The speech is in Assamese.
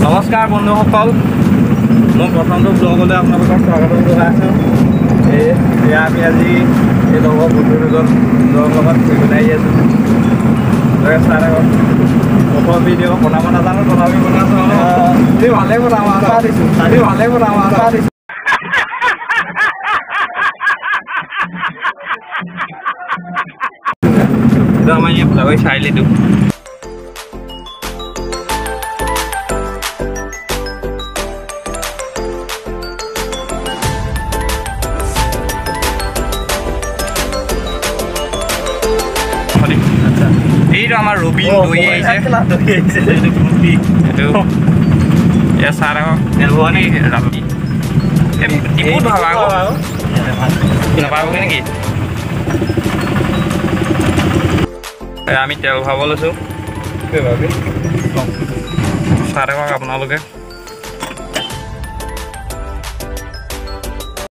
নমস্কাৰ বন্ধুসকল, মোৰ প্ৰথমটো ব্লগলৈ আপোনালোকক স্বাগতম জনাইছোঁ। এই এয়া আমি আজি এই লগৰ বন্ধু দুজনৰ লগত ফুৰিবলৈ আহি আছোঁ। চাই থাকক, প্ৰথম ভিডিঅ' বনাব নাজানো, তথাপি বনাইছোঁ। তুমি ভালে বনাবা, তুমি ভালে বনাবা। আমাৰ ইয়াত চাৰিআলিটো। এইটো আমাৰ ৰবীন দৈ আহিছে, এইটো এয়া চাহ থাকক। ৰাতি ডিপুত ভাল আকৌ নাপাবগৈ নেকি? আমি তেল ভৰাব লৈছোঁ, চাই থাকক আপোনালোকে।